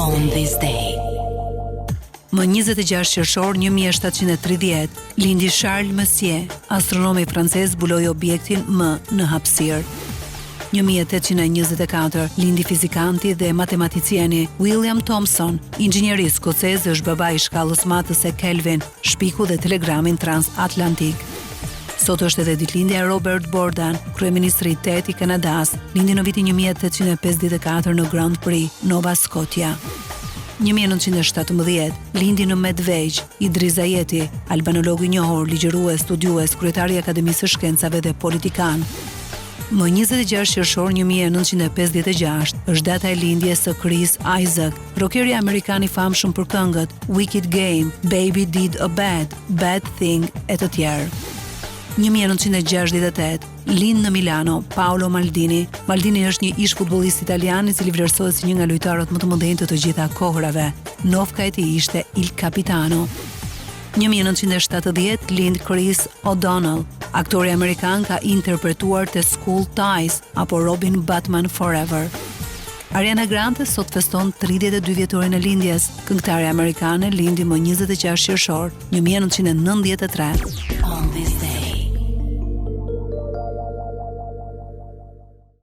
On this day. Më 26 qershor 1730, lindi Charles Messier, astronomi francez zbuloi objektin M në hapësirë. 1824, lindi fizikanti dhe matematicieni William Thomson, inxhinieri skocez është babai i shkallës matëse Kelvin, shpiku dhe telegramin transatlantik. Sot është edhe ditëlindja e Robert Borden, kryeministri i tetë i Kanadas, lindi në vitin 1854 në Grand Prix, Nova Scotia. 1917, lindi në Medvegjë, Idriz Ajeti, albanolog i njohur, ligjërues, studiues, kryetar i Akademisë së Shkencave dhe politikan. Më 26 qershor 1956 është data e lindjes së Chris Isaak, rockeri amerikan i famshëm për këngët Wicked Game, Baby Did a Bad, Bad Thing e të tjerë. 1968, lind në Milano Paolo Maldini. Maldini është një ish futbollist italian i cili vlerësohet si një nga lojtarët më të mëdhenj të të gjitha kohërave. Nofka e tij ishte Il Capitano. 1970 lind Chris O'Donnell. Aktori amerikan ka interpretuar te School Ties apo Robin Batman Forever. Ariana Grande sot feston 32 vjetorin e lindjes. Këngëtarja amerikane lindi më 26 qershor 1993. On this.